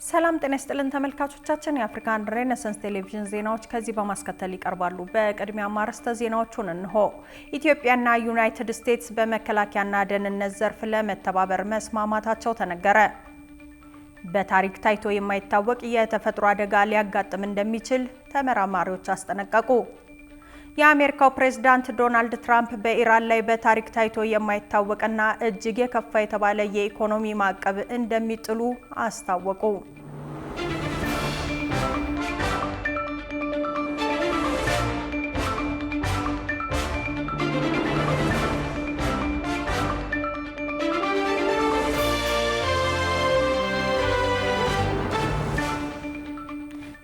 ሰላም ጤና ይስጥልን ተመልካቾቻችን፣ የአፍሪካን ሬኔሳንስ ቴሌቪዥን ዜናዎች ከዚህ በማስከተል ይቀርባሉ። በቅድሚያ አርዕስተ ዜናዎቹን እንሆ። ኢትዮጵያና ዩናይትድ ስቴትስ በመከላከያና ደህንነት ዘርፍ ለመተባበር መስማማታቸው ተነገረ። በታሪክ ታይቶ የማይታወቅ የተፈጥሮ አደጋ ሊያጋጥም እንደሚችል ተመራማሪዎች አስጠነቀቁ። የአሜሪካው ፕሬዝዳንት ዶናልድ ትራምፕ በኢራን ላይ በታሪክ ታይቶ የማይታወቅና እጅግ የከፋ የተባለ የኢኮኖሚ ማዕቀብ እንደሚጥሉ አስታወቁ።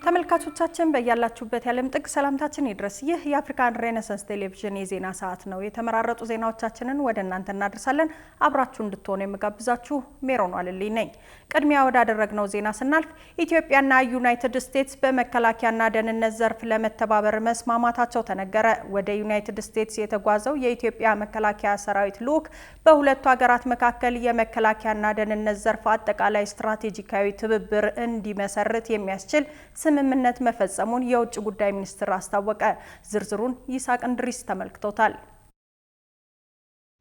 ተመልካቾቻችን በያላችሁበት የዓለም ጥግ ሰላምታችን ይድረስ። ይህ የአፍሪካን ሬኔሳንስ ቴሌቪዥን የዜና ሰዓት ነው። የተመራረጡ ዜናዎቻችንን ወደ እናንተ እናደርሳለን። አብራችሁ እንድትሆኑ የምጋብዛችሁ ሜሮን ዋልልኝ ነኝ። ቅድሚያ ወዳደረግነው ዜና ስናልፍ ኢትዮጵያና ዩናይትድ ስቴትስ በመከላከያና ደህንነት ዘርፍ ለመተባበር መስማማታቸው ተነገረ። ወደ ዩናይትድ ስቴትስ የተጓዘው የኢትዮጵያ መከላከያ ሰራዊት ልዑክ በሁለቱ ሀገራት መካከል የመከላከያና ደህንነት ዘርፍ አጠቃላይ ስትራቴጂካዊ ትብብር እንዲመሰርት የሚያስችል ስምምነት መፈጸሙን የውጭ ጉዳይ ሚኒስትር አስታወቀ። ዝርዝሩን ይስሐቅ እንድሪስ ተመልክቶታል።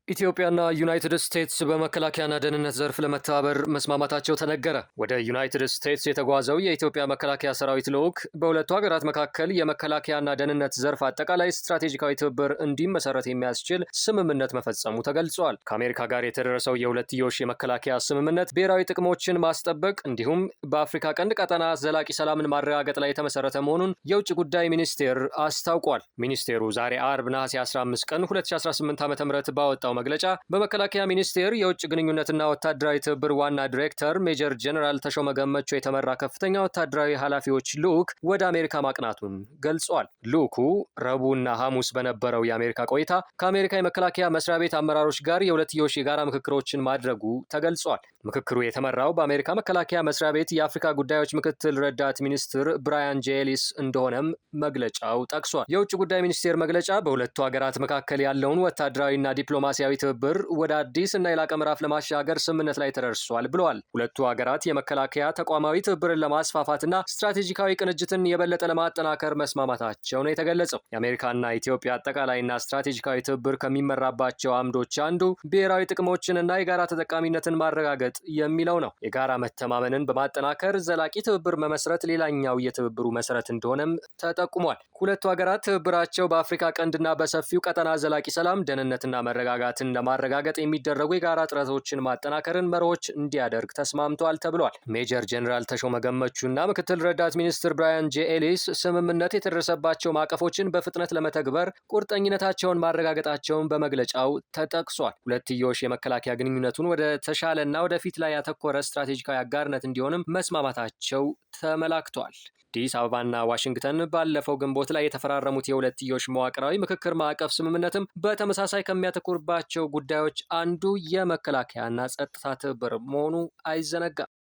ኢትዮጵያና ዩናይትድ ስቴትስ በመከላከያና ደህንነት ዘርፍ ለመተባበር መስማማታቸው ተነገረ። ወደ ዩናይትድ ስቴትስ የተጓዘው የኢትዮጵያ መከላከያ ሰራዊት ልዑክ በሁለቱ ሀገራት መካከል የመከላከያና ደህንነት ዘርፍ አጠቃላይ ስትራቴጂካዊ ትብብር እንዲመሰረት የሚያስችል ስምምነት መፈጸሙ ተገልጿል። ከአሜሪካ ጋር የተደረሰው የሁለትዮሽ የመከላከያ ስምምነት ብሔራዊ ጥቅሞችን ማስጠበቅ እንዲሁም በአፍሪካ ቀንድ ቀጠና ዘላቂ ሰላምን ማረጋገጥ ላይ የተመሰረተ መሆኑን የውጭ ጉዳይ ሚኒስቴር አስታውቋል። ሚኒስቴሩ ዛሬ አርብ ነሐሴ 15 ቀን 2018 ዓ.ም ባወጣው መግለጫ በመከላከያ ሚኒስቴር የውጭ ግንኙነትና ወታደራዊ ትብብር ዋና ዲሬክተር ሜጀር ጀነራል ተሾመ ገመቹ የተመራ ከፍተኛ ወታደራዊ ኃላፊዎች ልዑክ ወደ አሜሪካ ማቅናቱን ገልጿል። ልዑኩ ረቡዕና ሐሙስ በነበረው የአሜሪካ ቆይታ ከአሜሪካ የመከላከያ መስሪያ ቤት አመራሮች ጋር የሁለትዮሽ የጋራ ምክክሮችን ማድረጉ ተገልጿል። ምክክሩ የተመራው በአሜሪካ መከላከያ መስሪያ ቤት የአፍሪካ ጉዳዮች ምክትል ረዳት ሚኒስትር ብራያን ጄ ኤሊስ እንደሆነም መግለጫው ጠቅሷል። የውጭ ጉዳይ ሚኒስቴር መግለጫ በሁለቱ ሀገራት መካከል ያለውን ወታደራዊና ዲፕሎማሲያዊ ትብብር ወደ አዲስ እና የላቀ ምዕራፍ ለማሻገር ስምምነት ላይ ተደርሷል ብለዋል። ሁለቱ ሀገራት የመከላከያ ተቋማዊ ትብብርን ለማስፋፋትና ስትራቴጂካዊ ቅንጅትን የበለጠ ለማጠናከር መስማማታቸው ነው የተገለጸው። የአሜሪካና ኢትዮጵያ አጠቃላይና ስትራቴጂካዊ ትብብር ከሚመራባቸው አምዶች አንዱ ብሔራዊ ጥቅሞችንና የጋራ ተጠቃሚነትን ማረጋገጥ የሚለው ነው። የጋራ መተማመንን በማጠናከር ዘላቂ ትብብር መመስረት ሌላኛው የትብብሩ መሰረት እንደሆነም ተጠቁሟል። ሁለቱ ሀገራት ትብብራቸው በአፍሪካ ቀንድና በሰፊው ቀጠና ዘላቂ ሰላም፣ ደህንነትና መረጋጋትን ለማረጋገጥ የሚደረጉ የጋራ ጥረቶችን ማጠናከርን መርሆች እንዲያደርግ ተስማምተዋል ተብሏል። ሜጀር ጀነራል ተሾመ ገመቹና ምክትል ረዳት ሚኒስትር ብራያን ጄ ኤሊስ ስምምነት የተደረሰባቸው ማዕቀፎችን በፍጥነት ለመተግበር ቁርጠኝነታቸውን ማረጋገጣቸውን በመግለጫው ተጠቅሷል። ሁለትዮሽ የመከላከያ ግንኙነቱን ወደ ተሻለና ወደፊት ላይ ያተኮረ ስትራቴጂካዊ አጋርነት እንዲሆንም መስማማታቸው ተመላክቷል። አዲስ አበባና ዋሽንግተን ባለፈው ግንቦት ላይ የተፈራረሙት የሁለትዮሽ መዋቅራዊ ምክክር ማዕቀፍ ስምምነትም በተመሳሳይ ከሚያተኩርባቸው ጉዳዮች አንዱ የመከላከያና ጸጥታ ትብብር መሆኑ አይዘነጋም።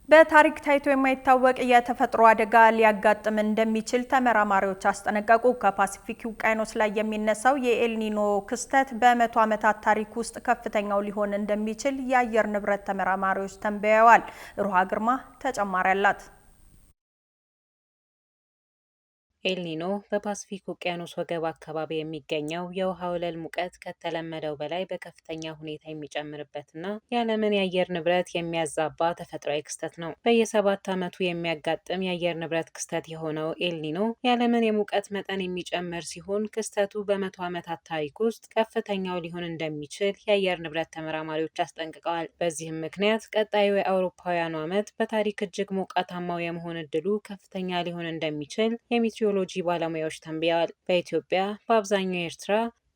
በታሪክ ታይቶ የማይታወቅ የተፈጥሮ አደጋ ሊያጋጥም እንደሚችል ተመራማሪዎች አስጠነቀቁ። ከፓሲፊክ ውቅያኖስ ላይ የሚነሳው የኤልኒኖ ክስተት በ100 ዓመታት ታሪክ ውስጥ ከፍተኛው ሊሆን እንደሚችል የአየር ንብረት ተመራማሪዎች ተንብየዋል። ሩሃ ግርማ ተጨማሪ አላት። ኤልኒኖ በፓሲፊክ ውቅያኖስ ወገብ አካባቢ የሚገኘው የውሃ ወለል ሙቀት ከተለመደው በላይ በከፍተኛ ሁኔታ የሚጨምርበትና የዓለምን የአየር ንብረት የሚያዛባ ተፈጥሯዊ ክስተት ነው። በየ7 ዓመቱ የሚያጋጥም የአየር ንብረት ክስተት የሆነው ኤልኒኖ የዓለምን የሙቀት መጠን የሚጨምር ሲሆን ክስተቱ በ100 ዓመታት ታሪክ ውስጥ ከፍተኛው ሊሆን እንደሚችል የአየር ንብረት ተመራማሪዎች አስጠንቅቀዋል። በዚህም ምክንያት ቀጣዩ የአውሮፓውያኑ ዓመት በታሪክ እጅግ ሞቃታማው የመሆን እድሉ ከፍተኛ ሊሆን እንደሚችል የሜትሮሎጂ ባለሙያዎች ተንብየዋል። በኢትዮጵያ፣ በአብዛኛው ኤርትራ፣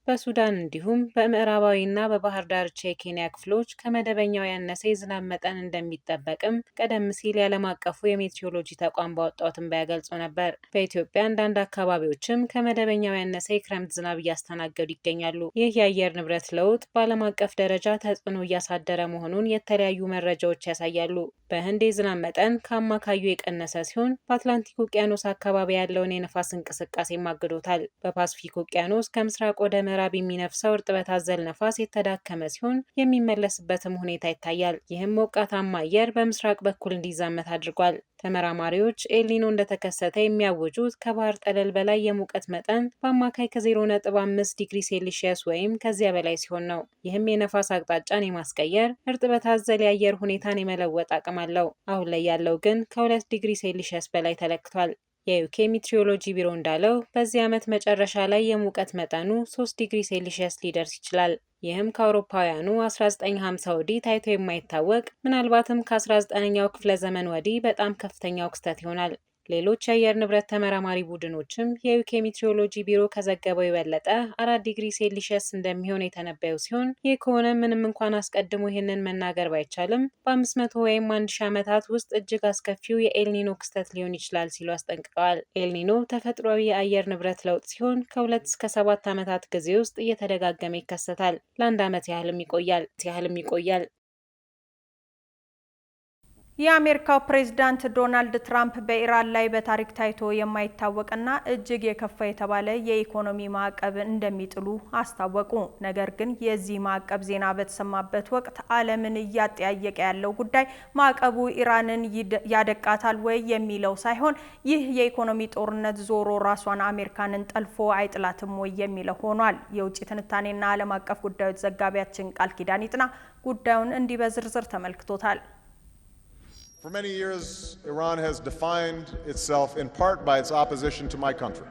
በሱዳን እንዲሁም በምዕራባዊና በባህር ዳርቻ የኬንያ ክፍሎች ከመደበኛው ያነሰ የዝናብ መጠን እንደሚጠበቅም ቀደም ሲል የዓለም አቀፉ የሜትሮሎጂ ተቋም ባወጣው ትንበያ ገልጾ ነበር። በኢትዮጵያ አንዳንድ አካባቢዎችም ከመደበኛው ያነሰ የክረምት ዝናብ እያስተናገዱ ይገኛሉ። ይህ የአየር ንብረት ለውጥ በዓለም አቀፍ ደረጃ ተጽዕኖ እያሳደረ መሆኑን የተለያዩ መረጃዎች ያሳያሉ። በህንድ የዝናብ መጠን ከአማካዩ የቀነሰ ሲሆን በአትላንቲክ ውቅያኖስ አካባቢ ያለውን የነፋስ እንቅስቃሴ አግዶታል። በፓስፊክ ውቅያኖስ ከምስራቅ ወደ ምዕራብ የሚነፍሰው እርጥበት አዘል ነፋስ የተዳከመ ሲሆን የሚመለስበትም ሁኔታ ይታያል። ይህም ሞቃታማ አየር በምስራቅ በኩል እንዲዛመት አድርጓል። ተመራማሪዎች ኤልኒኖ እንደተከሰተ የሚያውጁት ከባህር ጠለል በላይ የሙቀት መጠን በአማካይ ከ0.5 ዲግሪ ሴልሺየስ ወይም ከዚያ በላይ ሲሆን ነው። ይህም የነፋስ አቅጣጫን የማስቀየር፣ እርጥበት አዘል የአየር ሁኔታን የመለወጥ አቅም አለው። አሁን ላይ ያለው ግን ከ2 ዲግሪ ሴልሺየስ በላይ ተለክቷል። የዩኬ ሚትሪዮሎጂ ቢሮ እንዳለው በዚህ ዓመት መጨረሻ ላይ የሙቀት መጠኑ 3 ዲግሪ ሴልሺየስ ሊደርስ ይችላል። ይህም ከአውሮፓውያኑ 1950 ወዲህ ታይቶ የማይታወቅ፣ ምናልባትም ከ19ኛው ክፍለ ዘመን ወዲህ በጣም ከፍተኛው ክስተት ይሆናል። ሌሎች የአየር ንብረት ተመራማሪ ቡድኖችም የዩኬ ሚትሪዮሎጂ ቢሮ ከዘገበው የበለጠ 4 ዲግሪ ሴልሺየስ እንደሚሆን የተነበዩ ሲሆን፣ ይህ ከሆነ ምንም እንኳን አስቀድሞ ይህንን መናገር ባይቻልም በ500 ወይም 1000 ዓመታት ውስጥ እጅግ አስከፊው የኤልኒኖ ክስተት ሊሆን ይችላል ሲሉ አስጠንቅቀዋል። ኤልኒኖ ተፈጥሯዊ የአየር ንብረት ለውጥ ሲሆን ከ2 እስከ 7 ዓመታት ጊዜ ውስጥ እየተደጋገመ ይከሰታል። ለአንድ ዓመት ያህልም ይቆያል። የአሜሪካው ፕሬዝዳንት ዶናልድ ትራምፕ በኢራን ላይ በታሪክ ታይቶ የማይታወቅና እጅግ የከፋ የተባለ የኢኮኖሚ ማዕቀብ እንደሚጥሉ አስታወቁ። ነገር ግን የዚህ ማዕቀብ ዜና በተሰማበት ወቅት ዓለምን እያጠያየቀ ያለው ጉዳይ ማዕቀቡ ኢራንን ያደቃታል ወይ የሚለው ሳይሆን ይህ የኢኮኖሚ ጦርነት ዞሮ ራሷን አሜሪካንን ጠልፎ አይጥላትም ወይ የሚለው ሆኗል። የውጭ ትንታኔና ዓለም አቀፍ ጉዳዮች ዘጋቢያችን ቃል ኪዳን ይጥና ጉዳዩን እንዲህ በዝርዝር ተመልክቶታል። For many years, Iran has defined itself in part by its opposition to my country.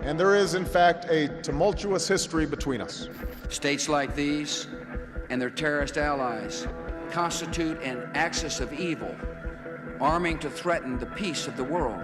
And there is, in fact, a tumultuous history between us. States like these and their terrorist allies constitute an axis of evil, arming to threaten the peace of the world.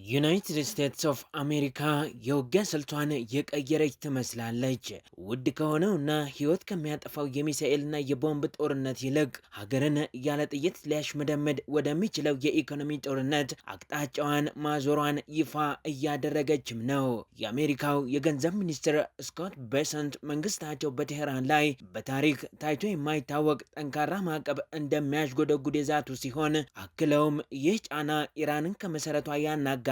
ዩናይትድ ስቴትስ ኦፍ አሜሪካ የውጊያ ስልቷን የቀየረች ትመስላለች። ውድ ከሆነውና ሕይወት ከሚያጠፋው የሚሳኤልና የቦምብ ጦርነት ይልቅ ሀገርን ያለ ጥይት ሊያሽመደምድ ወደሚችለው የኢኮኖሚ ጦርነት አቅጣጫዋን ማዞሯን ይፋ እያደረገችም ነው። የአሜሪካው የገንዘብ ሚኒስትር ስኮት ቤሰንት መንግስታቸው በቴህራን ላይ በታሪክ ታይቶ የማይታወቅ ጠንካራ ማዕቀብ እንደሚያሽጎደጉድ የዛቱ ሲሆን፣ አክለውም ይህ ጫና ኢራንን ከመሰረቷ ያናጋታል፣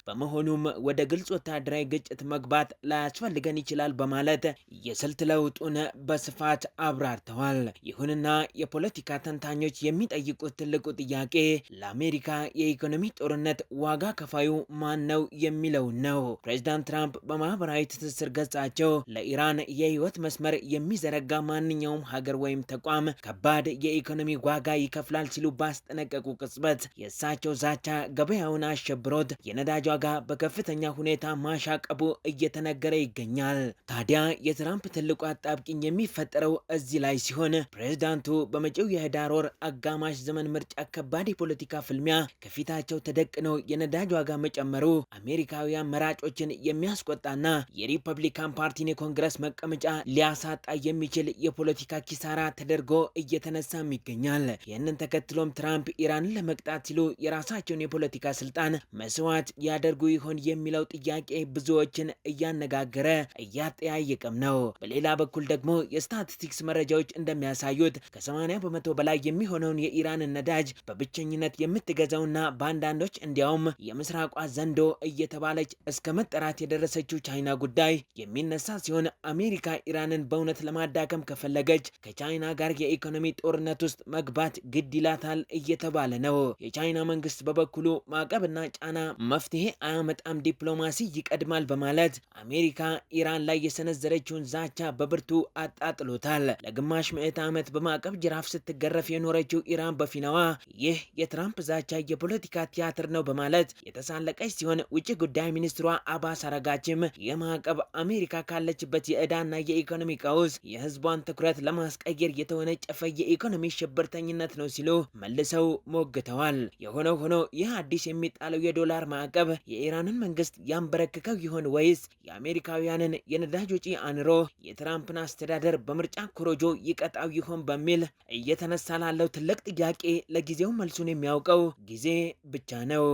በመሆኑም ወደ ግልጽ ወታደራዊ ግጭት መግባት ላያስፈልገን ይችላል በማለት የስልት ለውጡን በስፋት አብራርተዋል። ይሁንና የፖለቲካ ተንታኞች የሚጠይቁት ትልቁ ጥያቄ ለአሜሪካ የኢኮኖሚ ጦርነት ዋጋ ከፋዩ ማን ነው የሚለው ነው። ፕሬዚዳንት ትራምፕ በማህበራዊ ትስስር ገጻቸው ለኢራን የህይወት መስመር የሚዘረጋ ማንኛውም ሀገር ወይም ተቋም ከባድ የኢኮኖሚ ዋጋ ይከፍላል ሲሉ ባስጠነቀቁ ቅጽበት የእሳቸው ዛቻ ገበያውን አሸብሮት የነዳጅ ዋጋ በከፍተኛ ሁኔታ ማሻቀቡ እየተነገረ ይገኛል። ታዲያ የትራምፕ ትልቁ አጣብቂኝ የሚፈጠረው እዚህ ላይ ሲሆን፣ ፕሬዝዳንቱ በመጪው የህዳር ወር አጋማሽ ዘመን ምርጫ ከባድ የፖለቲካ ፍልሚያ ከፊታቸው ተደቅኖ የነዳጅ ዋጋ መጨመሩ አሜሪካውያን መራጮችን የሚያስቆጣና የሪፐብሊካን ፓርቲን የኮንግረስ መቀመጫ ሊያሳጣ የሚችል የፖለቲካ ኪሳራ ተደርጎ እየተነሳም ይገኛል። ይህንን ተከትሎም ትራምፕ ኢራንን ለመቅጣት ሲሉ የራሳቸውን የፖለቲካ ስልጣን መስዋዕት ያደርጉ ይሆን የሚለው ጥያቄ ብዙዎችን እያነጋገረ እያጠያየቀም ነው። በሌላ በኩል ደግሞ የስታቲስቲክስ መረጃዎች እንደሚያሳዩት ከ80% በላይ የሚሆነውን የኢራንን ነዳጅ በብቸኝነት የምትገዛውና በአንዳንዶች እንዲያውም የምስራቋ ዘንዶ እየተባለች እስከ መጠራት የደረሰችው ቻይና ጉዳይ የሚነሳ ሲሆን፣ አሜሪካ ኢራንን በእውነት ለማዳከም ከፈለገች ከቻይና ጋር የኢኮኖሚ ጦርነት ውስጥ መግባት ግድ ይላታል እየተባለ ነው። የቻይና መንግስት በበኩሉ ማዕቀብና ጫና መፍትሄ አያመጣም፣ ዲፕሎማሲ ይቀድማል በማለት አሜሪካ ኢራን ላይ የሰነዘረችውን ዛቻ በብርቱ አጣጥሎታል። ለግማሽ ምዕተ ዓመት በማዕቀብ ጅራፍ ስትገረፍ የኖረችው ኢራን በፊናዋ ይህ የትራምፕ ዛቻ የፖለቲካ ቲያትር ነው በማለት የተሳለቀች ሲሆን፣ ውጭ ጉዳይ ሚኒስትሯ አባስ አራጋቺም ይህ ማዕቀብ አሜሪካ ካለችበት የዕዳና የኢኮኖሚ ቀውስ የህዝቧን ትኩረት ለማስቀየር የተወነጨፈ የኢኮኖሚ ሽብርተኝነት ነው ሲሉ መልሰው ሞግተዋል። የሆነው ሆኖ ይህ አዲስ የሚጣለው የዶላር ማዕቀብ የኢራንን መንግስት ያንበረክከው ይሆን ወይስ የአሜሪካውያንን የነዳጅ ወጪ አንሮ የትራምፕን አስተዳደር በምርጫ ኮሮጆ ይቀጣው ይሆን በሚል እየተነሳ ላለው ትልቅ ጥያቄ ለጊዜው መልሱን የሚያውቀው ጊዜ ብቻ ነው።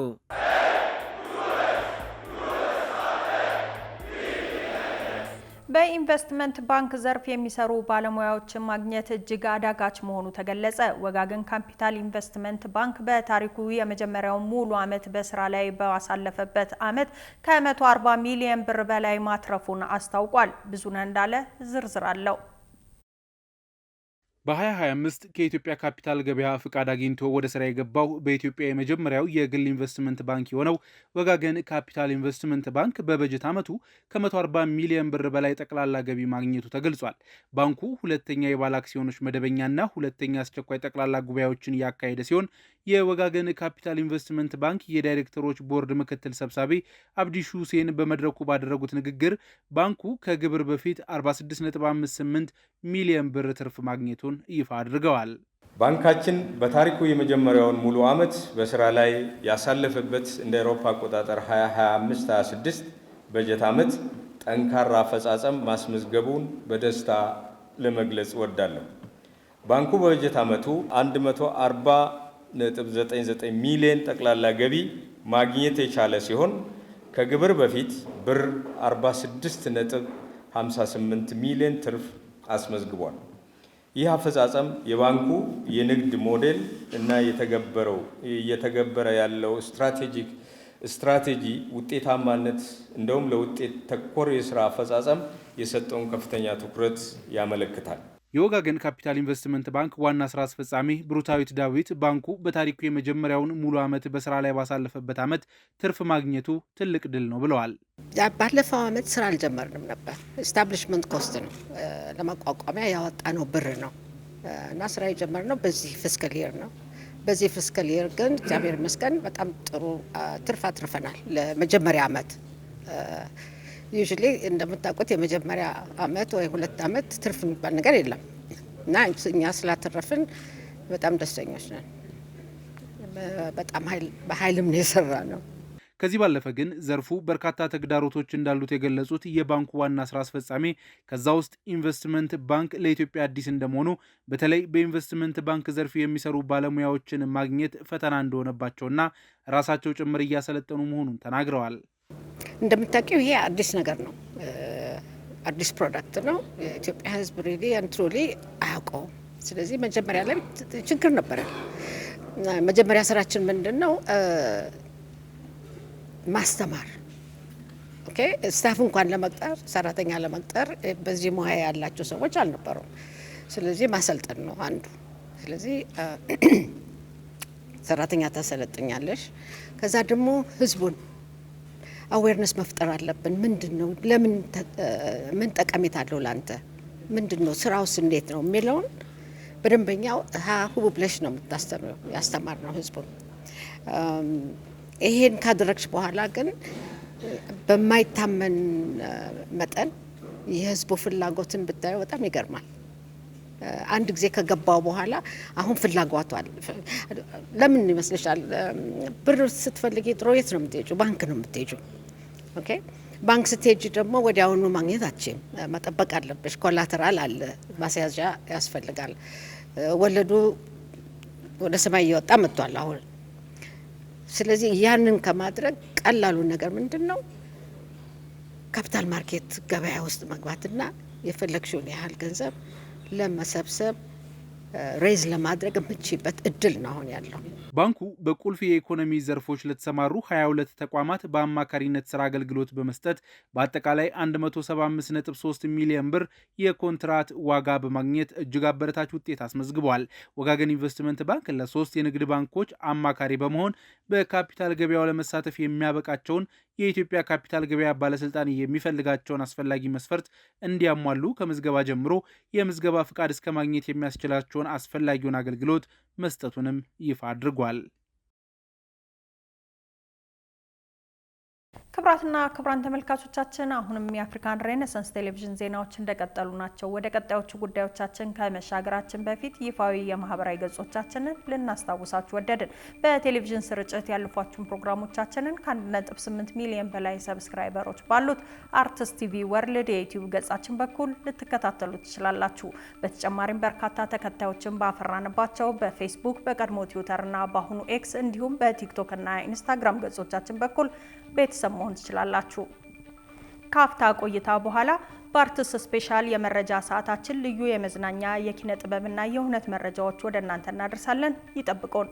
በኢንቨስትመንት ባንክ ዘርፍ የሚሰሩ ባለሙያዎችን ማግኘት እጅግ አዳጋች መሆኑ ተገለጸ። ወጋገን ካፒታል ኢንቨስትመንት ባንክ በታሪኩ የመጀመሪያው ሙሉ ዓመት በስራ ላይ ባሳለፈበት ዓመት ከ140 ሚሊዮን ብር በላይ ማትረፉን አስታውቋል። ብዙነህ እንዳለ ዝርዝር አለው። በ2025 ከኢትዮጵያ ካፒታል ገበያ ፍቃድ አግኝቶ ወደ ስራ የገባው በኢትዮጵያ የመጀመሪያው የግል ኢንቨስትመንት ባንክ የሆነው ወጋገን ካፒታል ኢንቨስትመንት ባንክ በበጀት ዓመቱ ከ140 ሚሊዮን ብር በላይ ጠቅላላ ገቢ ማግኘቱ ተገልጿል። ባንኩ ሁለተኛ የባለ አክሲዮኖች መደበኛና ሁለተኛ አስቸኳይ ጠቅላላ ጉባኤዎችን እያካሄደ ሲሆን፣ የወጋገን ካፒታል ኢንቨስትመንት ባንክ የዳይሬክተሮች ቦርድ ምክትል ሰብሳቢ አብዲሹ ሁሴን በመድረኩ ባደረጉት ንግግር ባንኩ ከግብር በፊት 46.58 ሚሊዮን ብር ትርፍ ማግኘቱን ይፋ አድርገዋል። ባንካችን በታሪኩ የመጀመሪያውን ሙሉ ዓመት በስራ ላይ ያሳለፈበት እንደ አውሮፓ አቆጣጠር 2025/26 በጀት ዓመት ጠንካራ አፈጻጸም ማስመዝገቡን በደስታ ለመግለጽ እወዳለሁ። ባንኩ በበጀት ዓመቱ 140.99 ሚሊዮን ጠቅላላ ገቢ ማግኘት የቻለ ሲሆን፣ ከግብር በፊት ብር 46.58 ሚሊዮን ትርፍ አስመዝግቧል። ይህ አፈጻጸም የባንኩ የንግድ ሞዴል እና እየተገበረ ያለው ስትራቴጂ ውጤታማነት እንደውም ለውጤት ተኮር የስራ አፈጻጸም የሰጠውን ከፍተኛ ትኩረት ያመለክታል። የወጋገን ካፒታል ኢንቨስትመንት ባንክ ዋና ስራ አስፈጻሚ ብሩታዊት ዳዊት ባንኩ በታሪኩ የመጀመሪያውን ሙሉ ዓመት በስራ ላይ ባሳለፈበት ዓመት ትርፍ ማግኘቱ ትልቅ ድል ነው ብለዋል። ባለፈው ዓመት ስራ አልጀመርንም ነበር። Establishment cost ነው፣ ለማቋቋሚያ ያወጣነው ብር ነው እና ስራ የጀመርነው በዚህ fiscal year ነው። በዚህ fiscal year ግን እግዚአብሔር ይመስገን በጣም ጥሩ ትርፍ አትርፈናል። ለመጀመሪያ ዓመት፣ usually እንደምታውቁት የመጀመሪያ ዓመት ወይ 2 ዓመት ትርፍ የሚባል ነገር የለም እና እኛ ስላተረፍን በጣም ደስተኞች ነን። በጣም በኃይልም ነው የሰራነው። ከዚህ ባለፈ ግን ዘርፉ በርካታ ተግዳሮቶች እንዳሉት የገለጹት የባንኩ ዋና ስራ አስፈጻሚ፣ ከዛ ውስጥ ኢንቨስትመንት ባንክ ለኢትዮጵያ አዲስ እንደመሆኑ በተለይ በኢንቨስትመንት ባንክ ዘርፍ የሚሰሩ ባለሙያዎችን ማግኘት ፈተና እንደሆነባቸውና ራሳቸው ጭምር እያሰለጠኑ መሆኑን ተናግረዋል። እንደምታውቂው ይሄ አዲስ ነገር ነው። አዲስ product ነው። የኢትዮጵያ ሕዝብ really and truly አያውቀውም። ስለዚህ መጀመሪያ ላይ ችግር ነበረ። መጀመሪያ ስራችን ምንድን ነው? ማስተማር። Okay፣ staff እንኳን ለመቅጠር፣ ሰራተኛ ለመቅጠር በዚህ ሙያ ያላቸው ሰዎች አልነበሩም። ስለዚህ ማሰልጠን ነው አንዱ። ስለዚህ ሰራተኛ ታሰለጥኛለሽ። ከዛ ደግሞ ህዝቡን awareness መፍጠር አለብን። ምንድን ነው፣ ለምን፣ ምን ጠቀሜታ አለው ላንተ፣ ምንድን ነው ስራውስ፣ እንዴት ነው የሚለውን በደንበኛው ሀሁ ብለሽ ነው የምታስተምረው። ያስተማርነው ህዝቡን። ይሄን ካደረግሽ በኋላ ግን በማይታመን መጠን የህዝቡ ፍላጎትን ብታየው በጣም ይገርማል። አንድ ጊዜ ከገባው በኋላ አሁን ፍላጎቱ አለ። ለምን ይመስልሻል? ብር ስትፈልጊ ድሮ የት ነው የምትሄጂው? ባንክ ነው የምትሄጂው። Okay፣ ባንክ ስትሄጂ ደግሞ ወዲያውኑ ማግኘት አትችይም። መጠበቅ አለብሽ። Collateral አለ፣ ማስያዣ ያስፈልጋል። ወለዱ ወደ ሰማይ እየወጣ መጥቷል አሁን። ስለዚህ ያንን ከማድረግ ቀላሉ ነገር ምንድን ነው? Capital market ገበያ ውስጥ መግባትና የፈለግሽውን ያህል ገንዘብ ለመሰብሰብ፣ raise ለማድረግ የምትችይበት እድል ነው አሁን ያለው። ባንኩ በቁልፍ የኢኮኖሚ ዘርፎች ለተሰማሩ 22 ተቋማት በአማካሪነት ስራ አገልግሎት በመስጠት በአጠቃላይ 175.3 ሚሊዮን ብር የኮንትራት ዋጋ በማግኘት እጅግ አበረታች ውጤት አስመዝግቧል። ወጋገን ኢንቨስትመንት ባንክ ለሶስት የንግድ ባንኮች አማካሪ በመሆን በካፒታል ገበያው ለመሳተፍ የሚያበቃቸውን የኢትዮጵያ ካፒታል ገበያ ባለስልጣን የሚፈልጋቸውን አስፈላጊ መስፈርት እንዲያሟሉ ከምዝገባ ጀምሮ የምዝገባ ፍቃድ እስከ ማግኘት የሚያስችላቸውን አስፈላጊውን አገልግሎት መስጠቱንም ይፋ አድርጓል። ክቡራትና ክቡራን ተመልካቾቻችን፣ አሁንም የአፍሪካን ሬኔሳንስ ቴሌቪዥን ዜናዎች እንደቀጠሉ ናቸው። ወደ ቀጣዮቹ ጉዳዮቻችን ከመሻገራችን በፊት ይፋዊ የማህበራዊ ገጾቻችንን ልናስታውሳችሁ ወደድን። በቴሌቪዥን ስርጭት ያለፏችሁን ፕሮግራሞቻችንን ከ1.8 ሚሊዮን በላይ subscriber ኦች ባሉት አርትስ ቲቪ ወርልድ የዩቲዩብ ገጻችን በኩል ልትከታተሉ ትችላላችሁ። በተጨማሪም በርካታ ተከታዮችን ባፈራንባቸው በፌስቡክ፣ በቀድሞ ትዊተርና በአሁኑ ኤክስ እንዲሁም በቲክቶክና ኢንስታግራም ገጾቻችን በኩል ቤተሰብ መሆን ትችላላችሁ። ከአፍታ ቆይታ በኋላ በአርትስ ስፔሻል የመረጃ ሰዓታችን ልዩ የመዝናኛ፣ የኪነ ጥበብና የሁነት መረጃዎች ወደ እናንተ እናደርሳለን። ይጠብቁን።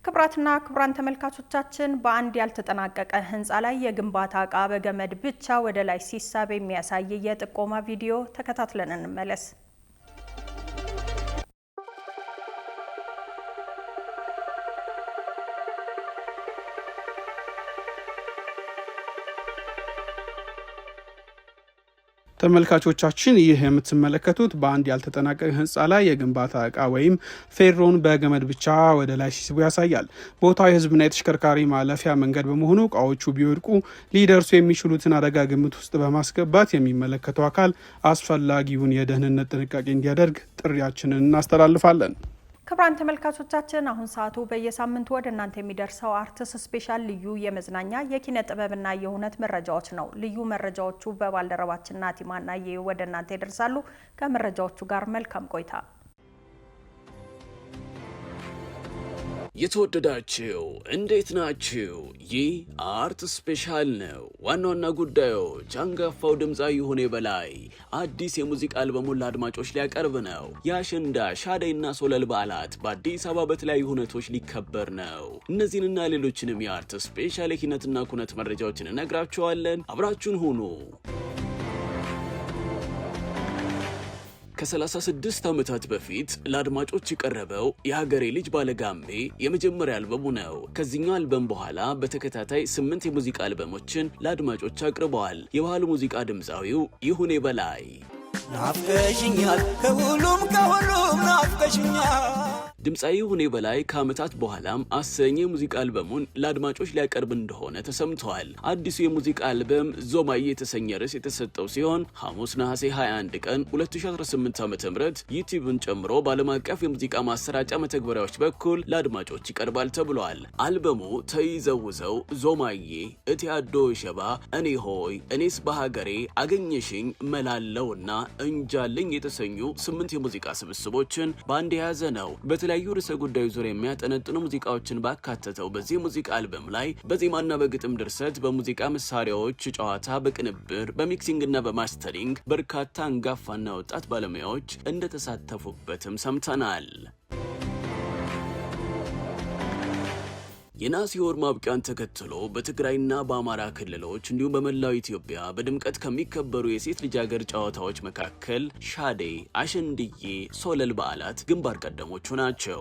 ክቡራትና ክቡራን ተመልካቾቻችን፣ በአንድ ያልተጠናቀቀ ህንፃ ላይ የግንባታ እቃ በገመድ ብቻ ወደ ላይ ሲሳብ የሚያሳይ የጥቆማ ቪዲዮ ተከታትለን እንመለስ። ተመልካቾቻችን፣ ይህ የምትመለከቱት በአንድ ያልተጠናቀቀ ህንፃ ላይ የግንባታ እቃ ወይም ፌሮን በገመድ ብቻ ወደ ላይ ሲስቡ ያሳያል። ቦታው የህዝብና የተሽከርካሪ ማለፊያ መንገድ በመሆኑ እቃዎቹ ቢወድቁ ሊደርሱ የሚችሉትን አደጋ ግምት ውስጥ በማስገባት የሚመለከተው አካል አስፈላጊውን የደህንነት ጥንቃቄ እንዲያደርግ ጥሪያችንን እናስተላልፋለን። ክቡራን ተመልካቾቻችን፣ አሁን ሰዓቱ በየሳምንቱ ወደ እናንተ የሚደርሰው አርትስ ስፔሻል ልዩ የመዝናኛ፣ የኪነ ጥበብና የሁነት መረጃዎች ነው። ልዩ መረጃዎቹ በባልደረባችን ናቲ ማናዬ ወደ እናንተ ይደርሳሉ። ከመረጃዎቹ ጋር መልካም ቆይታ። የተወደዳችሁ እንዴት ናችሁ? ይህ አርት ስፔሻል ነው። ዋና ዋና ጉዳዮች፦ አንጋፋው ድምፃዊ ይሁኔ በላይ አዲስ የሙዚቃ አልበሙን ለአድማጮች ሊያቀርብ ነው። የአሸንዳ፣ ሻደይና ሶለል በዓላት በአዲስ አበባ በተለያዩ ሁነቶች ሊከበር ነው። እነዚህንና ሌሎችንም የአርት ስፔሻል የኪነትና ኩነት መረጃዎችን እነግራችኋለን። አብራችሁን ሁኑ። ከ36 ዓመታት በፊት ለአድማጮች የቀረበው የሀገሬ ልጅ ባለጋሜ የመጀመሪያ አልበሙ ነው። ከዚህኛው አልበም በኋላ በተከታታይ 8 የሙዚቃ አልበሞችን ለአድማጮች አቅርበዋል። የባህል ሙዚቃ ድምፃዊው ይሁኔ በላይ ናፍቀሽኛል፣ ከሁሉም ከሁሉም ናፍቀሽኛል። ድምፃዊ ይሁኔ በላይ ከዓመታት በኋላም 10ኛ የሙዚቃ አልበሙን ለአድማጮች ሊያቀርብ እንደሆነ ተሰምተዋል። አዲሱ የሙዚቃ አልበም ዞማዬ የተሰኘ ርዕስ የተሰጠው ሲሆን ሐሙስ ነሐሴ 21 ቀን 2018 ዓ.ም ዩቲዩብን ጨምሮ በዓለም አቀፍ የሙዚቃ ማሰራጫ መተግበሪያዎች በኩል ለአድማጮች ይቀርባል ተብሏል። አልበሙ ተይዘውዘው፣ ዞማዬ፣ እቴ አዶ ሸባ፣ እኔ ሆይ፣ እኔስ በሀገሬ፣ አገኘሽኝ፣ መላለውና እንጃልኝ የተሰኙ 8 የሙዚቃ ስብስቦችን በአንድ የያዘ ነው። በተለያዩ ርዕሰ ጉዳዮች ዙሪያ የሚያጠነጥኑ ሙዚቃዎችን ባካተተው በዚህ ሙዚቃ አልበም ላይ በዜማና በግጥም ድርሰት፣ በሙዚቃ መሳሪያዎች ጨዋታ፣ በቅንብር፣ በ mixing እና በ mastering በርካታ አንጋፋና ወጣት ባለሙያዎች እንደተሳተፉበትም ሰምተናል። የነሐሴ ወር ማብቂያን ተከትሎ በትግራይና በአማራ ክልሎች እንዲሁም በመላው ኢትዮጵያ በድምቀት ከሚከበሩ የሴት ልጃገር ጨዋታዎች መካከል ሻደይ፣ አሸንድዬ፣ ሶለል በዓላት ግንባር ቀደሞቹ ናቸው።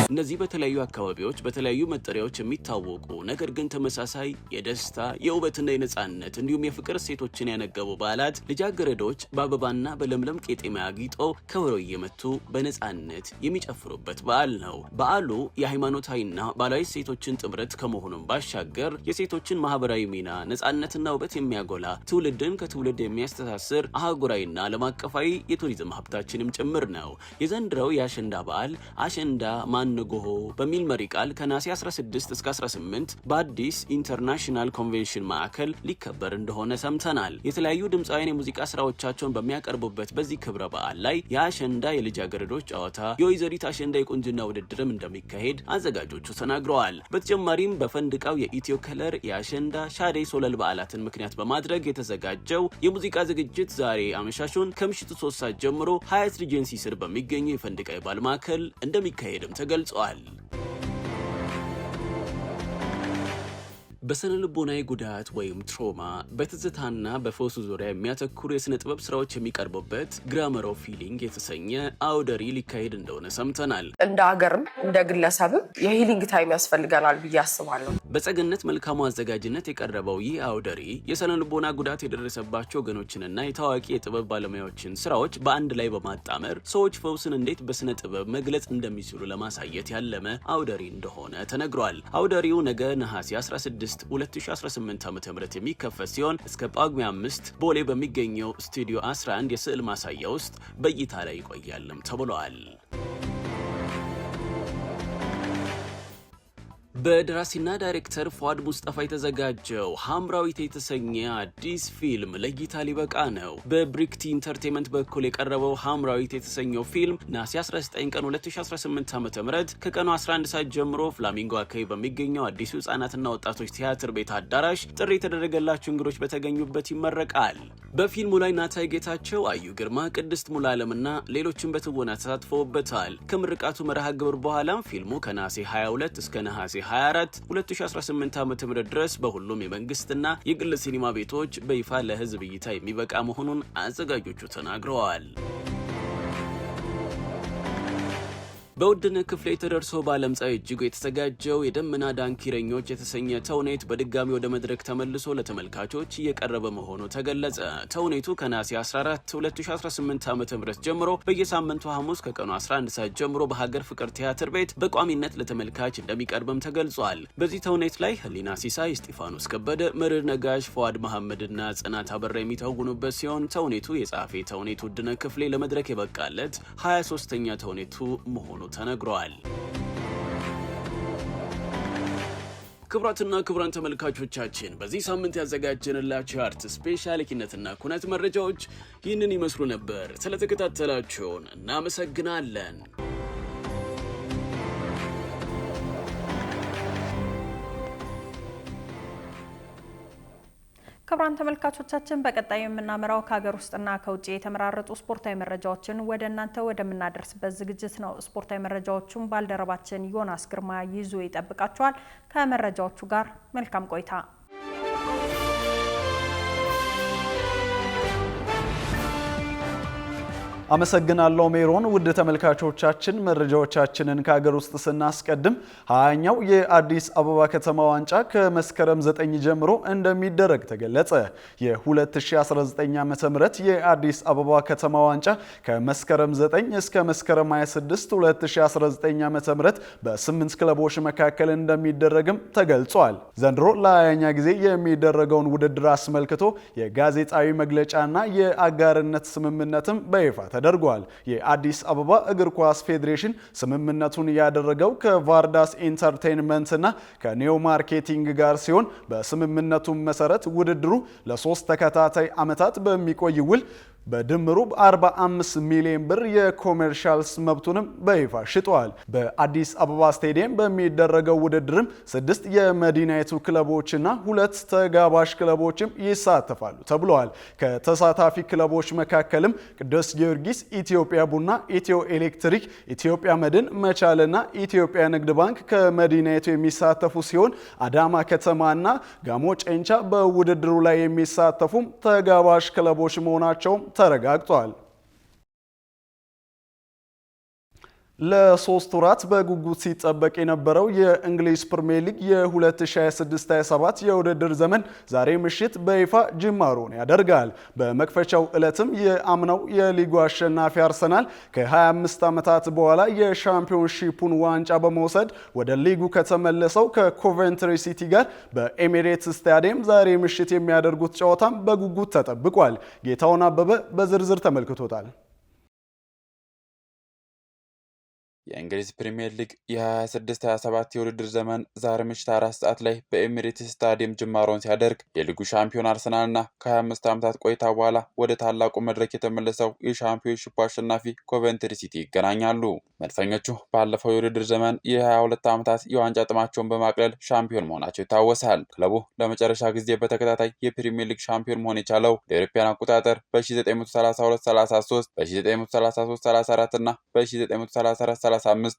እነዚህ በተለያዩ አካባቢዎች በተለያዩ መጠሪያዎች የሚታወቁ ነገር ግን ተመሳሳይ የደስታ፣ የውበትና የነጻነት እንዲሁም የፍቅር እሴቶችን ያነገቡ በዓላት ልጃገረዶች በአበባና በለምለም ቄጤማ አጊጠው ከበሮ እየመቱ በነጻነት የሚጨፍሩበት በዓል ነው። በዓሉ የሃይማኖታዊና ባህላዊ እሴቶችን ጥምረት ከመሆኑም ባሻገር የሴቶችን ማህበራዊ ሚና፣ ነጻነትና ውበት የሚያጎላ፣ ትውልድን ከትውልድ የሚያስተሳስር አህጉራዊና ዓለም አቀፋዊ የቱሪዝም ሀብታችንም ጭምር ነው። የዘንድሮው የአሸንዳ በዓል አሸንዳ ማንጎሆ በሚል መሪ ቃል ከነሐሴ 16 እስከ 18 በአዲስ ኢንተርናሽናል ኮንቬንሽን ማዕከል ሊከበር እንደሆነ ሰምተናል። የተለያዩ ድምፃውያን የሙዚቃ ስራዎቻቸውን በሚያቀርቡበት በዚህ ክብረ በዓል ላይ የአሸንዳ የልጃገረዶች ጨዋታ፣ የወይዘሪት አሸንዳ የቁንጅና ውድድርም እንደሚካሄድ አዘጋጆቹ ተናግረዋል። በተጨማሪም በፈንድቃው የኢትዮ ከለር የአሸንዳ፣ ሻደይ፣ ሶለል በዓላትን ምክንያት በማድረግ የተዘጋጀው የሙዚቃ ዝግጅት ዛሬ አመሻሹን ከምሽቱ 3 ሰዓት ጀምሮ ሀያት ሪጀንሲ ስር በሚገኘው የፈንድቃ የባህል ማዕከል እንደሚካሄድም ተገልጿል። በስነ ልቦናዊ ጉዳት ወይም trauma፣ በትዝታና በፈውስ ዙሪያ የሚያተኩሩ የስነ ጥበብ ስራዎች የሚቀርቡበት Grammar of Healing የተሰኘ አውደ ርዕይ ሊካሄድ እንደሆነ ሰምተናል። እንደ ሀገርም እንደ ግለሰብም የ healing time ያስፈልገናል ብዬ አስባለሁ። በጸገነት መልካሙ አዘጋጅነት የቀረበው ይህ አውደ ርዕይ የስነ ልቦና ጉዳት የደረሰባቸው ወገኖችንና የታዋቂ የጥበብ ባለሙያዎችን ስራዎች በአንድ ላይ በማጣመር ሰዎች ፈውስን እንዴት በስነ ጥበብ መግለጽ እንደሚችሉ ለማሳየት ያለመ አውደ ርዕይ እንደሆነ ተነግሯል። አውደ ርዕዩ ነገ ነሐሴ 16 2018 ዓ.ም የሚከፈት ሲሆን እስከ ጳጉሜ 5 ቦሌ በሚገኘው ስቱዲዮ 11 የስዕል ማሳያ ውስጥ በእይታ ላይ ይቆያልም ተብሏል። በደራሲና ዳይሬክተር ፉአድ ሙስጠፋ የተዘጋጀው ሐምራዊት የተሰኘ አዲስ ፊልም ለእይታ ሊበቃ ነው። በብሪክቲ ኢንተርቴንመንት በኩል የቀረበው ሐምራዊት የተሰኘው ፊልም ነሐሴ 19 ቀን 2018 ዓ.ም ከቀኑ 11 ሰዓት ጀምሮ ፍላሚንጎ አካባቢ በሚገኘው አዲሱ ህጻናትና ወጣቶች ቲያትር ቤት አዳራሽ ጥሪ የተደረገላቸው እንግዶች በተገኙበት ይመረቃል። በፊልሙ ላይ ናታይ ጌታቸው፣ አዩ ግርማ፣ ቅድስት ሙሉዓለምና ሌሎችም በትወና ተሳትፈውበታል። ከምርቃቱ መርሃ ግብር በኋላም ፊልሙ ከነሐሴ 22 እስከ ነሐሴ 24 2018 ዓ.ም ድረስ በሁሉም የመንግስትና የግል ሲኒማ ቤቶች በይፋ ለህዝብ እይታ የሚበቃ መሆኑን አዘጋጆቹ ተናግረዋል። በውድነህ ክፍሌ ተደርሶ በዓለምፀሐይ እጅጉ የተዘጋጀው የደመና ዳንኪረኞች የተሰኘ ተውኔት በድጋሚ ወደ መድረክ ተመልሶ ለተመልካቾች እየቀረበ መሆኑ ተገለጸ። ተውኔቱ ከነሐሴ 14 2018 ዓ.ም ጀምሮ በየሳምንቱ ሐሙስ ከቀኑ 11 ሰዓት ጀምሮ በሀገር ፍቅር ቲያትር ቤት በቋሚነት ለተመልካች እንደሚቀርብም ተገልጿል። በዚህ ተውኔት ላይ ህሊና ሲሳይ፣ እስጢፋኖስ ከበደ፣ መርዕድ ነጋሽ፣ ፉአድ መሐመድና ጽናት አበራ የሚተውኑበት ሲሆን ተውኔቱ የጸሐፊ ተውኔት ውድነህ ክፍሌ ለመድረክ የበቃለት 23ኛ ተውኔቱ መሆኑ ተነግሯል። ክቡራትና ክቡራን ተመልካቾቻችን፣ በዚህ ሳምንት ያዘጋጀንላችሁ የ art special የኪነትና ኩነት መረጃዎች ይህንን ይመስሉ ነበር። ስለተከታተላችሁን እናመሰግናለን። ክቡራን ተመልካቾቻችን፣ በቀጣይ የምናመራው ከሀገር ውስጥና ከውጭ የተመራረጡ ስፖርታዊ መረጃዎችን ወደ እናንተ ወደምናደርስበት ዝግጅት ነው። ስፖርታዊ መረጃዎቹን ባልደረባችን ዮናስ ግርማ ይዞ ይጠብቃችኋል። ከመረጃዎቹ ጋር መልካም ቆይታ። አመሰግናለሁ ሜሮን። ውድ ተመልካቾቻችን፣ መረጃዎቻችንን ከሀገር ውስጥ ስናስቀድም 20ኛው የአዲስ አበባ ከተማ ዋንጫ ከመስከረም 9 ጀምሮ እንደሚደረግ ተገለጸ። የ2019 ዓ.ም የአዲስ አበባ ከተማ ዋንጫ ከመስከረም 9 እስከ መስከረም 26 2019 ዓ.ም በ8 ክለቦች መካከል እንደሚደረግም ተገልጿል። ዘንድሮ ለ20ኛ ጊዜ የሚደረገውን ውድድር አስመልክቶ የጋዜጣዊ መግለጫና የአጋርነት ስምምነትም በይፋ ተደርጓል። የአዲስ አበባ እግር ኳስ ፌዴሬሽን ስምምነቱን ያደረገው ከቫርዳስ ኢንተርቴይንመንት እና ከኔዮ ማርኬቲንግ ጋር ሲሆን በስምምነቱ መሰረት ውድድሩ ለ3 ተከታታይ ዓመታት በሚቆይ ውል በድምሩ 45 ሚሊዮን ብር የ commercials መብቱንም በይፋ ሽጧል። በአዲስ አበባ ስቴዲየም በሚደረገው ውድድርም 6 የመዲናይቱ ክለቦችና 2 ተጋባዥ ክለቦችም ይሳተፋሉ ተብለዋል። ከተሳታፊ ክለቦች መካከልም ቅዱስ ጊዮርጊስ፣ ኢትዮጵያ ቡና፣ ኢትዮ ኤሌክትሪክ፣ ኢትዮጵያ መድን፣ መቻልና ኢትዮጵያ ንግድ ባንክ ከመዲናይቱ የሚሳተፉ ሲሆን አዳማ ከተማና ጋሞ ጨንቻ በውድድሩ ላይ የሚሳተፉም ተጋባዥ ክለቦች መሆናቸው ተረጋግጧል። ለ3 ወራት በጉጉት ሲጠበቅ የነበረው የእንግሊዝ ፕሪሚየር ሊግ የ2026-27 የውድድር ዘመን ዛሬ ምሽት በይፋ ጅማሮን ያደርጋል። በመክፈቻው ዕለትም የአምናው የሊጉ አሸናፊ አርሰናል ከ25 ዓመታት በኋላ የሻምፒዮንሺፑን ዋንጫ በመውሰድ ወደ ሊጉ ከተመለሰው ከኮቨንትሪ ሲቲ ጋር በኤሚሬትስ ስታዲየም ዛሬ ምሽት የሚያደርጉት ጨዋታም በጉጉት ተጠብቋል። ጌታውን አበበ በዝርዝር ተመልክቶታል። የእንግሊዝ ፕሪሚየር ሊግ የ26-27 የውድድር ዘመን ዛሬ ምሽት 4 ሰዓት ላይ በኤሚሬትስ ስታዲየም ጅማሮን ሲያደርግ የሊጉ ሻምፒዮን አርሰናልና ከ25 ዓመታት ቆይታ በኋላ ወደ ታላቁ መድረክ የተመለሰው የሻምፒዮንሺፑ አሸናፊ ኮቨንትሪ ሲቲ ይገናኛሉ። መድፈኞቹ ባለፈው የውድድር ዘመን የ22 ዓመታት የዋንጫ ጥማቸውን በማቅለል ሻምፒዮን መሆናቸው ይታወሳል። ክለቡ ለመጨረሻ ጊዜ በተከታታይ የፕሪሚየር ሊግ ሻምፒዮን መሆን የቻለው ለአውሮፓውያን አቆጣጠር በ1932-33፣ በ1933-34 እና በ1934-35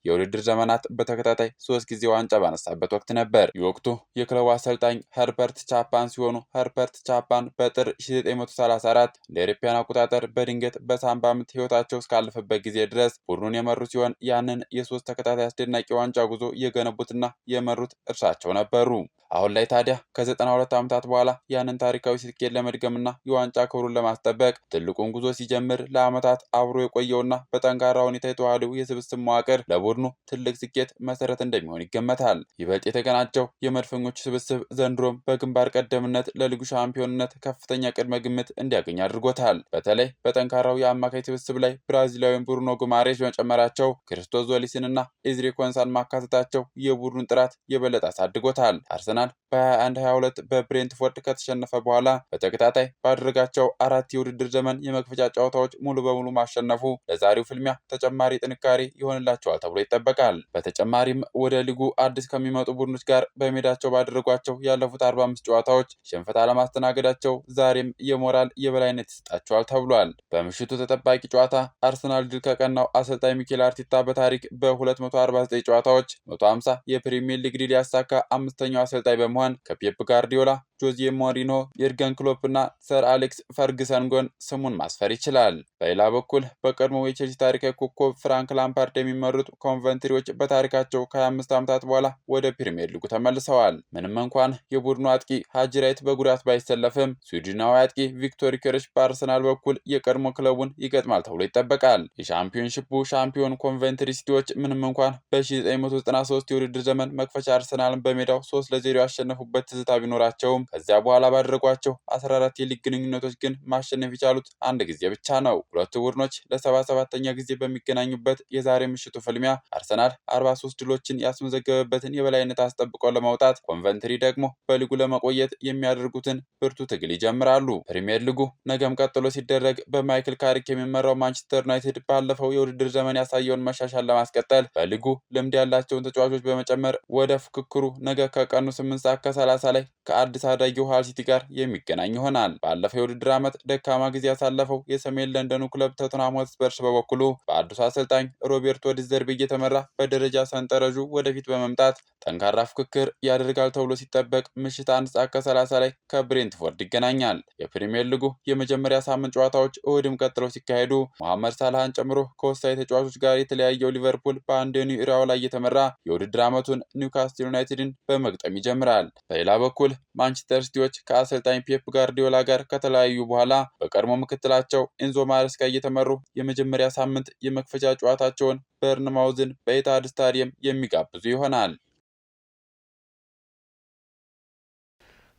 የውድድር ዘመናት በተከታታይ 3 ጊዜ ዋንጫ ባነሳበት ወቅት ነበር። የወቅቱ የክለቡ አሰልጣኝ ኸርበርት ቻፕማን ሲሆኑ ኸርበርት ቻፕማን በጥር 1934 እንደ አውሮፓውያን አቆጣጠር በድንገት በሳምባ ምት ሕይወታቸው እስካለፈበት ጊዜ ድረስ ቡድኑን የመሩ ሲሆን ያንን የ3 ተከታታይ አስደናቂ ዋንጫ ጉዞ የገነቡትና የመሩት እርሳቸው ነበሩ። አሁን ላይ ታዲያ ከ92 ዓመታት በኋላ ያንን ታሪካዊ ስኬት ለመድገምና የዋንጫ ክብሩን ለማስጠበቅ ትልቁን ጉዞ ሲጀምር ለዓመታት አብሮ የቆየውና በጠንካራ ሁኔታ የተዋሃደው የስብስብ መዋቅር መዋቅር ለቡድኑ ትልቅ ስኬት መሰረት እንደሚሆን ይገመታል። ይበልጥ የተቀናጀው የመድፈኞቹ ስብስብ ዘንድሮም በግንባር ቀደምነት ለሊጉ ሻምፒዮንነት ከፍተኛ ቅድመ ግምት እንዲያገኝ አድርጎታል። በተለይ በጠንካራው የአማካይ ስብስብ ላይ ብራዚላዊውን ብሩኖ ጉማሬሽ መጨመራቸው፣ ክርስቶስ ዞሊስንና ኤዝሪ ኮንሳን ማካተታቸው የቡድኑን ጥራት የበለጠ አሳድጎታል። አርሰናል በ21-22 በብሬንትፎርድ ከተሸነፈ በኋላ በተከታታይ ባደረጋቸው 4 የውድድር ዘመን የመክፈቻ ጨዋታዎች ሙሉ በሙሉ ማሸነፉ ለዛሬው ፍልሚያ ተጨማሪ ጥንካሬ ይሆንላቸዋል ተብሎ ይጠበቃል። በተጨማሪም ወደ ሊጉ አዲስ ከሚመጡ ቡድኖች ጋር በሜዳቸው ባደረጓቸው ያለፉት 45 ጨዋታዎች ሽንፈት አለማስተናገዳቸው ዛሬም የሞራል የበላይነት ይሰጣቸዋል ተብሏል። በምሽቱ ተጠባቂ ጨዋታ አርሰናል ድል ከቀናው አሰልጣኝ ሚኬል አርቴታ በታሪክ በ249 ጨዋታዎች 150 የፕሪሚየር ሊግ ድል ያሳካ አምስተኛው አሰልጣኝ በመሆን ከፔፕ ጋርዲዮላ፣ ጆዜ ሞሪንሆ፣ የርገን ክሎፕ እና ሰር አሌክስ ፈርግሰን ጎን ስሙን ማስፈር ይችላል። በሌላ በኩል በቀድሞው የቼልሲ ታሪካዊ ኮከብ ፍራንክ ላምፓርድ የሚመሩት ኮቨንትሪዎች በታሪካቸው ከ25 ዓመታት በኋላ ወደ ፕሪሚየር ሊጉ ተመልሰዋል። ምንም እንኳን የቡድኑ አጥቂ ሃጂ ራይት በጉዳት ባይሰለፍም ስዊድናዊ አጥቂ ቪክቶር ዮኬሬሽ በአርሰናል በኩል የቀድሞ ክለቡን ይገጥማል ተብሎ ይጠበቃል። የሻምፒዮንሺፑ ሻምፒዮን ኮቨንትሪ ሲቲዎች ምንም እንኳን በ1993 የውድድር ዘመን መክፈቻ አርሰናልን በሜዳው 3-0 ያሸነፉበት ትዝታ ቢኖራቸውም ከዚያ በኋላ ባደረጓቸው 14 የሊግ ግንኙነቶች ግን ማሸነፍ የቻሉት አንድ ጊዜ ብቻ ነው። ሁለቱ ቡድኖች ለ77ኛ ጊዜ በሚገናኙበት የዛሬ ምሽቱ ፍልሚያ አርሰናል 43 ድሎችን ያስመዘገበበትን የበላይነት አስጠብቆ ለመውጣት፣ ኮቨንትሪ ደግሞ በሊጉ ለመቆየት የሚያደርጉትን ብርቱ ትግል ይጀምራሉ። ፕሪሚየር ሊጉ ነገም ቀጥሎ ሲደረግ በማይክል ካሪክ የሚመራው ማንቸስተር ዩናይትድ ባለፈው የውድድር ዘመን ያሳየውን መሻሻል ለማስቀጠል በሊጉ ልምድ ያላቸውን ተጫዋቾች በመጨመር ወደ ፉክክሩ ነገ ከቀኑ 8:30 ላይ ከአዲስ አዳጊው ሃል ሲቲ ጋር የሚገናኝ ይሆናል። ባለፈው የውድድር ዓመት ደካማ ጊዜ ያሳለፈው የሰሜን ለንደኑ ክለብ ቶተንሃም ሆትስፐርስ በበኩሉ በአዲሱ አሰልጣኝ ሮቤርቶ ዲዘርቢ እየተመራ በደረጃ ሰንጠረዡ ወደፊት በመምጣት ጠንካራ ፉክክር ያደርጋል ተብሎ ሲጠበቅ ምሽት 1:30 ላይ ከብሬንትፎርድ ይገናኛል። የፕሪሚየር ሊጉ የመጀመሪያ ሳምንት ጨዋታዎች እሁድም ቀጥለው ሲካሄዱ መሐመድ ሳላህን ጨምሮ ከወሳኝ ተጫዋቾች ጋር የተለያየው ሊቨርፑል በአንዶኒ ኢራኦላ እየተመራ የውድድር ዓመቱን ኒውካስትል ዩናይትድን በመግጠም ይጀምራል። በሌላ በኩል ማንቸስተር ሲቲዎች ከአሰልጣኝ ፔፕ ጋርዲዮላ ጋር ከተለያዩ በኋላ በቀድሞ ምክትላቸው ኤንዞ ማሬስካ እየተመሩ የመጀመሪያ ሳምንት የመክፈቻ ጨዋታቸውን በርንማውዝን በኢትሃድ ስታዲየም የሚጋብዙ ይሆናል።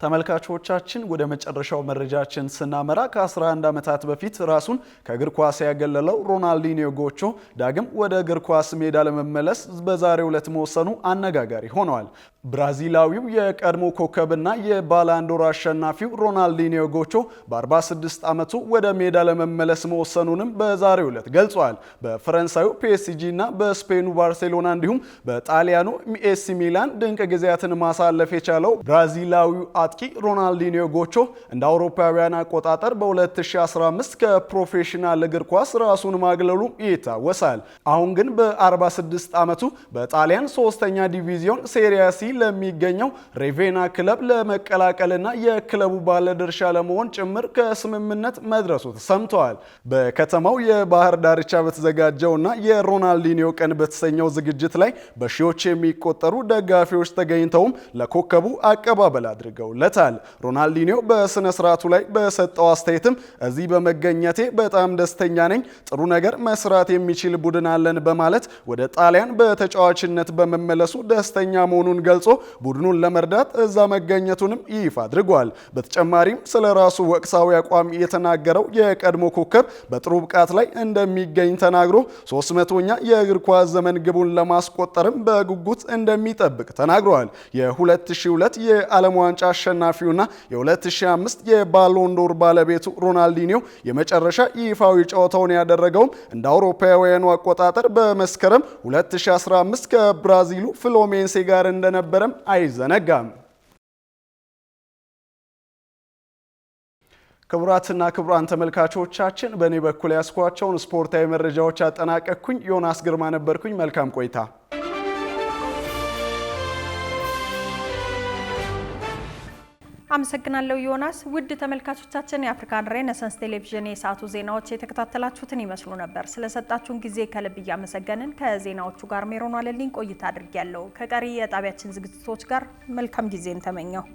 ተመልካቾቻችን ወደ መጨረሻው መረጃችን ስናመራ ከ11 ዓመታት በፊት ራሱን ከእግር ኳስ ያገለለው ሮናልዲኒዮ ጎቾ ዳግም ወደ እግር ኳስ ሜዳ ለመመለስ በዛሬው ዕለት መወሰኑ አነጋጋሪ ሆኗል። ብራዚላዊው የቀድሞ ኮከብና የባላንዶር አሸናፊው ሮናልዲኒዮ ጎቾ በ46 ዓመቱ ወደ ሜዳ ለመመለስ መወሰኑንም በዛሬው ዕለት ገልጿል። በፈረንሳዩ ፒኤስጂ እና በስፔኑ ባርሴሎና እንዲሁም በጣሊያኑ ኤሲ ሚላን ድንቅ ጊዜያትን ማሳለፍ የቻለው ብራዚላዊው አጥቂ ሮናልዲኒዮ ጎቾ እንደ አውሮፓውያን አቆጣጠር በ2015 ከፕሮፌሽናል እግር ኳስ ራሱን ማግለሉ ይታወሳል። አሁን ግን በ46 ዓመቱ በጣሊያን ሶስተኛ ዲቪዚዮን ሴሪያ ሲ ለሚገኘው ሬቬና ክለብ ለመቀላቀልና የክለቡ ባለድርሻ ለመሆን ጭምር ከስምምነት መድረሱ ተሰምተዋል። በከተማው የባህር ዳርቻ በተዘጋጀውና የሮናልዲኒዮ ቀን በተሰኘው ዝግጅት ላይ በሺዎች የሚቆጠሩ ደጋፊዎች ተገኝተውም ለኮከቡ አቀባበል አድርገውለታል። ሮናልዲኒዮ በስነ ስርዓቱ ላይ በሰጠው አስተያየትም እዚህ በመገኘቴ በጣም ደስተኛ ነኝ፣ ጥሩ ነገር መስራት የሚችል ቡድን አለን በማለት ወደ ጣሊያን በተጫዋችነት በመመለሱ ደስተኛ መሆኑን ገልጾ ቡድኑን ለመርዳት እዛ መገኘቱንም ይፋ አድርጓል። በተጨማሪም ስለ ራሱ ወቅታዊ አቋም የተናገረው የቀድሞ ኮከብ በጥሩ ብቃት ላይ እንደሚገኝ ተናግሮ 300ኛ የእግር ኳስ ዘመን ግቡን ለማስቆጠርም በጉጉት እንደሚጠብቅ ተናግሯል። የ2002 የዓለም ዋንጫ አሸናፊውና የ2005 የባሎንዶር ባለቤቱ ሮናልዲኒዮ የመጨረሻ ይፋዊ ጨዋታውን ያደረገውም እንደ አውሮፓውያኑ አቆጣጠር በመስከረም 2015 ከብራዚሉ ፍሎሜንሴ ጋር እንደነበረም አይዘነጋም። ክቡራትና ክቡራን ተመልካቾቻችን በእኔ በኩል ያስኳቸውን ስፖርታዊ መረጃዎች አጠናቀቅኩኝ። ዮናስ ግርማ ነበርኩኝ። መልካም ቆይታ። አመሰግናለሁ ዮናስ። ውድ ተመልካቾቻችን የአፍሪካን ሬኔሳንስ ቴሌቪዥን የሰዓቱ ዜናዎች የተከታተላችሁትን ይመስሉ ነበር። ስለሰጣችሁን ጊዜ ከልብ እያመሰገንን ከዜናዎቹ ጋር ሜሮን ዋለልኝ ቆይታ አድርጊያለሁ። ከቀሪ የጣቢያችን ዝግጅቶች ጋር መልካም ጊዜን ተመኘው።